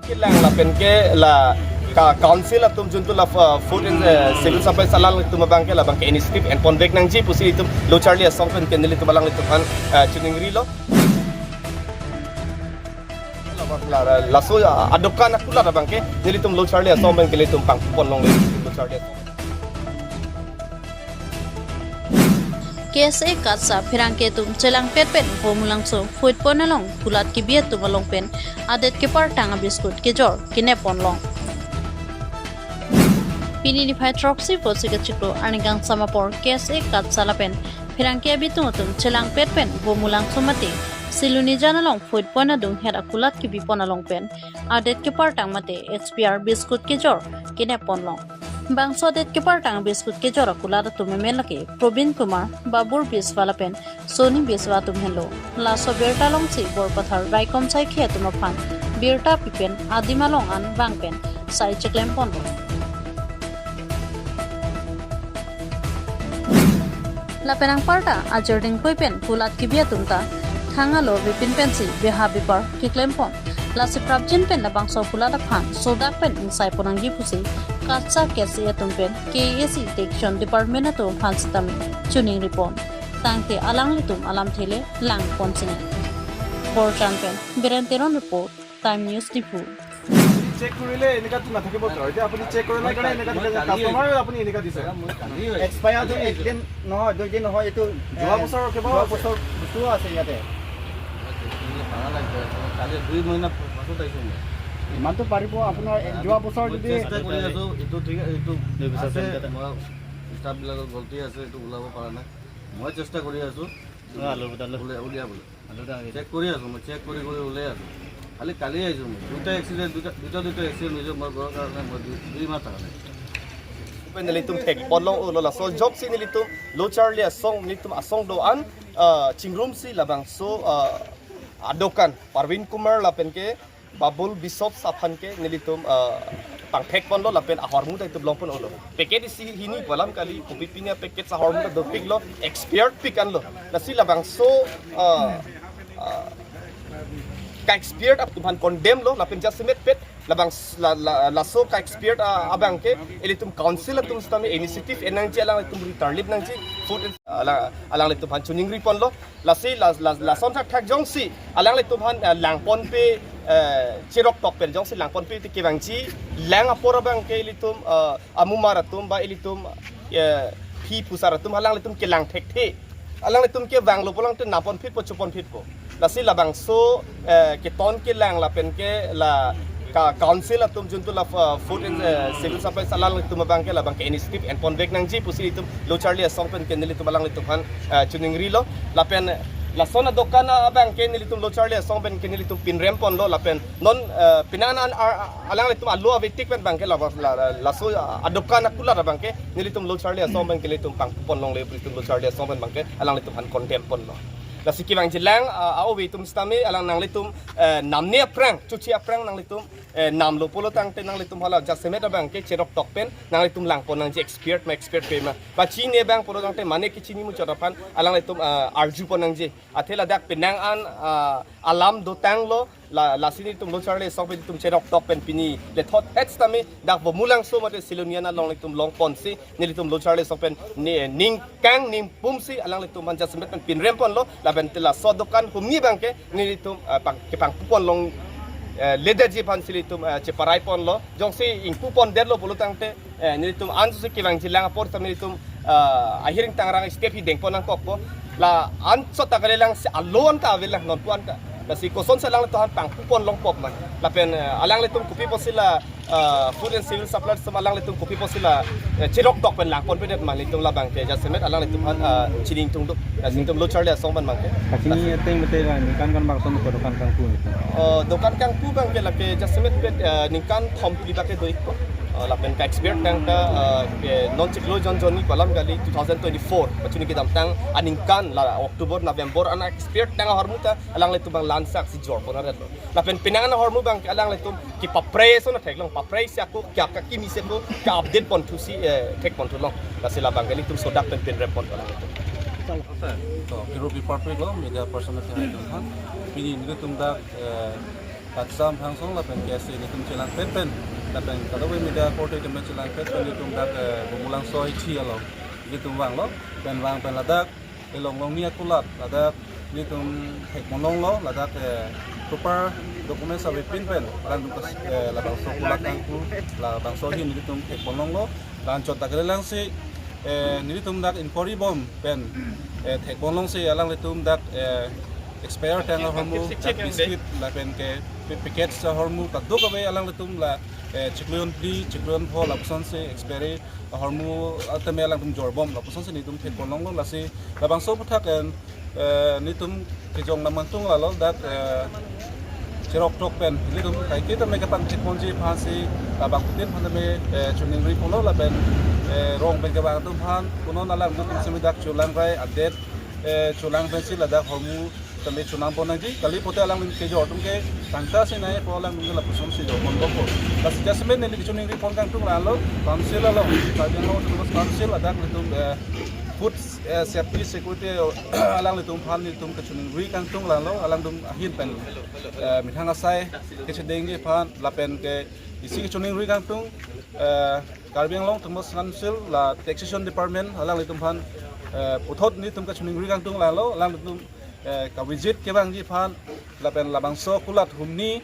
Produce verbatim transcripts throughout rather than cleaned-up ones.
Kelang lapen ke la ka council atum juntu la, uh, food and, uh, civil supplies alanglitum abang ke labang ke initiative enpon vek nangji pusi itum lo charli asong pen ke nelitum alanglitum aphan, uh, chiningrilo. La, la, la, laso, uh, adokan akulat abang ke nelitum lo charli asong pen ke nelitum pangpon longle, lo charli asong. K S A KATSA pherangke atum chelangpet pen Bomulangso food point along kulat kebi atum along pen adet kepartang abiskut kejor kenep ponlong. Pini niphai throksi pusi kachiklo arni kangsam apor K S A KATSA lapen pherangke abitung atum chelangpet pen Bomulangso mate Silonijan along food point adunghet akulat kebi pon along pen adet kepartang mate H P R biskut kejor kenep ponlong. Bangso adet kepartang biskut kejor akulat atum amen lake Probin Kumar, Babur Biswa lapen Soni Biswa atum henlo. Laso birta alongsi Borpathar raikom saikhi atum aphan birta pipen adim along an vang pen sai cheklem ponlo. Lapen anparta ajir dingpui pen kulat kebi atum ta thang alo bipin pensi beha bepar keklem pon. Lasi prapjin pen labangso kulat aphan sodak pen ingsai pon nangji pusi KATSA KSA atum pen KAAC Education Department atum aphan sitame chiningri pon. Tangte alanglitum alamthe le lang pon sini. Borjan pen Biren Teron report, Time News Diphu. Check কৰিলে এনেকাতো নাথাকিব কিয়? এতিয়া আপুনি চেক কৰা নাই কাৰণে এনেকা দিছে। কাষ্টমাৰে আপুনি এনেকা দিছে। এক্সপায়াৰ তো একদিন নহয়, দুই দিন নহয়, এইটো, যোৱা এ, বছৰৰ কেইবাও যোৱা আছে। বছৰ বস্তুও আছে ইয়াতে। পাৰা নাই, কালি দুই মহিনা পাছত আহিছোঁ মই। ইমানটো পাৰিব আপোনাৰ, এ, যোৱা বছৰ মই যদি চেষ্টা কৰি আছোঁ, এইটো ঠিক, এইটো আছে, মই ষ্টাফবিলাকৰ গলতি আছে, এইটো ওলাব পৰা নাই। মই চেষ্টা কৰি আছোঁ। আলু বুটালো। উলিয়া-, উলিয়াবলৈ। চেক কৰি আছোঁ মই, চেক কৰি কৰি ওলাই আছোঁ। খালি কালি আহিছোঁ মই। দুটা এক্সিডেণ্ট, দুটা, দুটা, দুটা এক্সিডেণ্ট হৈছে মোৰ ঘৰৰ কাৰণে মই দুই, দুই মাহ থকা নাই। Pen nelitum thek ponlong, o lo laso ajoksi nelitum lo charli asong, nelitum asong do-an, ah, chingrumsi labangso, ah, adokan Parvin Kumar lapen ke Babul Biswa aphan ke nelitum, ah, pangthek ponlo lapen ahormu ta itum long pon olo. Packet isi hini pu alam kali, kopi pini a-packet ahormu ta dopiklo, expired pik anlo. Lasi labangso, ah, ah, ka-expired atum aphan condemn lo, lapen jasemet pet labang s-, la, la, laso ka-expired, ah, abang ke ilitum council atum sitame initiative en nangji, alanglitum ritarlip nangji, food, alang, alanglitum aphan chiningri ponlo. Lasi la, la, lason thakthak jongsi alanglitum aphan, eh, lang ponpe, eh, cherok tok pen jongsi lang ponpe te kevangji lang apor abang ke ilitum, eh, amumar atum ba ilitum, eh, phi phusar atum alanglitum kelang thekthe. Alanglitum kevanglo pulang te nang ponphitpo, cho ponphitpo. Lasi labangso, eh, keton kelang lapen ke la ka council atum juntu la, uh, food and, uh, civil supplies alanglitum abang ke labang ke initiative enpon vek nangji pusi itum lo charli asong pen ke nelitum alanglitum aphan, uh, chiningrilo. Lapen lason adokan abang ke nelitum lo charli asong pen ke nelitum pinrem ponlo lapen non, uh, penang an, uh, alanglitum alo avetik pen abang ke la, la, la, laso, uh, adokan akulat abang ke nelitum lo charli asong pen ke nelitum pangpon longle, nelitum lo charli asong pen abang ke alanglitum aphan condemn ponlo. Lasi kevangji lang, uh, a-ove atum sitame alang nanglitum, uh, namne aphrang, chuchi aphrang nanglitum, eh, namlo pulo tangte nanglitum hala jasemet abang ke cherok tok pen nanglitum lang pon nangji expired ma expired pe ma. Ba chini abang pulo tangte mane kechini muchot aphan alanglitum, ah, arju pon nangji. Athe ladak penang an, ah, alam dotanglo la, lasi nelitum lo charli asong pen itum cherok tok pen pini lethot het sitame dak Bomulangso mate Silonijan along itum long ponsi nelitum lo charli asong pen ni, ningkang ningpum si alanglitum aphan jasemet pen pinrem ponlo lapen te laso adokan humni abang ke nelitum, eh, pang, kepangpu pon long, eh, ledetji aphansi nelitum, eh, cheparai ponlo. Jongsi ingpu pondetlo pulo tangte, eh, nelitum ansi kevangji lang apor ta nelitum, eh, ahir ingtangrang step hi deng pon nangkokpo. La anchot ta kalilang si alo an ta avelang nonpu an ta. Lasi kosonsi alanglitum aphan pangpu pon long pop ma. Lapen, eh, alanglitum kopi pusi la, eh, food and civil supplies atum alanglitum kopi pusi la, eh, cherok tok pen lang ponpedet ma nelitum labang ke jasemet alanglitum aphan, eh, chini ingtung do. Lasi nelitum lo charli asong pen abang ke. Kachini ateng mate la ningkan kan bangso adokan kangpu. Oh, dokan kangpu abang ke lake jasemet pet, eh, ningkan thom phli abang ke do-ikpo. Eh, lapen ka-expired tang ta, eh, ke non chiklo jon jonni pu alam kali two thousand twenty-four. Pachuni kedamtang aningkan la October, November an expired tang ahormu ta alanglitum abang lansak si jor pon aret lo. Lapen penang an ahormu abang ke alanglitum kepapre ason theklong, papre si ako kya ka kimi si ako ka-update ponthusi, eh, thek ponthulong. Lasi labang ke nelitum sodak pen pinrem pon alanglitum. To, kiru pi parpri lo, media person ati hai dun han. Pini nelitum dak, eh, Kaksam Hangsong lapen K S A nelitum chelangpet pen, lapen kadokave media korte atum chelangpet pen nelitum dak, eh, Bumulangso Hithi along nelitum vanglo, pen vang pen ladak Elong Longni akulat ladak nelitum thekponlonglo, ladak, eh, proper documents avepin pen alangtum kas-, eh, labangso kulat kangku, labangso ahin nelitum thekponlonglo. La-anchot dak le langsi, eh, nelitum dak inquiry bom pen, eh, thekponlongsi alanglitum dak, eh, expire tang ahormu, dak biscuit lapen ke pa-, packets ahormu kadokave alanglitum la, eh, chiklo phli, chiklo pho lapusonsi expiry ahormu atame alangtum jorbom lapusonsi nelitum thekponlonglo. Lasi labangso aphuthak en, eh, nelitum kejong nangmangtung lalo dak, eh, cherok tok pen nelitum kaike tame katang thekponji aphansi labangphutin aphan tame, eh, choningriponlo lapen, eh, rong pen kevang atum aphan punon alangtum semi dak cholangrai adet, eh, cholang pensi ladak ahormu tame chonangpon nangji, kali pote alanglitum kejor atum ke tangka si nangpo, alangtum ke lapusonsi jorponpo. Lasi jasemet neli kechoningripon kangtung lalo, council along, Karbi Anglong Autonomous Council ladak nelitum, eh, food, eh, safety security alanglitum aphan nelitum kechoningri kangtung lalo, alangtum ahin pen, eh, methang asai kechedengji aphan lapen ke isi kechoningri kangtung, eh, Karbi Anglong Autonomous Council la Taxation Department alanglitum aphan, eh, puthot nelitum kechoningri kangtung lalo, alanglitum, eh, kavisit kevangji aphan lapen labangso kulat humni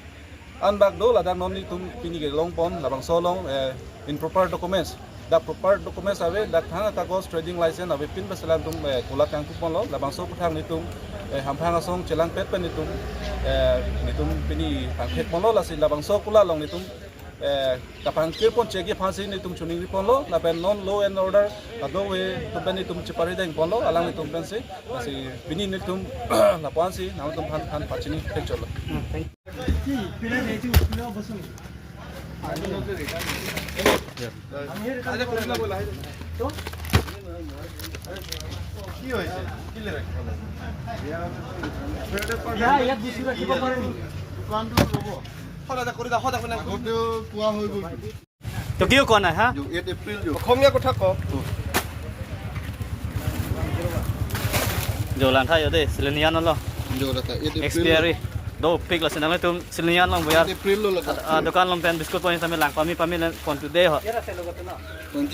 anbak do ladak non nelitum pini kelongpon labangso along, eh, improper documents. Dak proper documents ave, dak thang akagos trading license avepin pensi alangtum, eh, kulat kangkuponlo, labangso aphuthak nelitum, eh, Hamphang Asong chelangpet pen nelitum, eh, nelitum pini pangthekponlo, lasi labangso kulat along nelitum, eh, kapangkirpon chekji aphansi nelitum choningriponlo, lapen non law and order kadokave atum pen nelitum cheparidengponlo, alanglitum pensi, lasi pini nelitum lapu-ansi nangtum aphan aphan pachini thekchotlo. কি হৈছে? কি লৈ ৰাখিব লাগে? ইয়াত বস্তু ৰাখিব পাৰে নেকি? দোকানটো ল'ব। আগতেও কোৱা হৈ গ'ল। তো কিয় কোৱা নাই, হা? Jo, eight April jo. Asamiya কথা কওক। Jo, langtha jo de, silinian lo. Jo, langtha, eight April. Expiry. Dopik lo, sinang tum silinian lo, buyar. Eight April lo, langtha. Ah, dukan along pen biscuit pon tame lang pame pame lang pon today ho. Twenty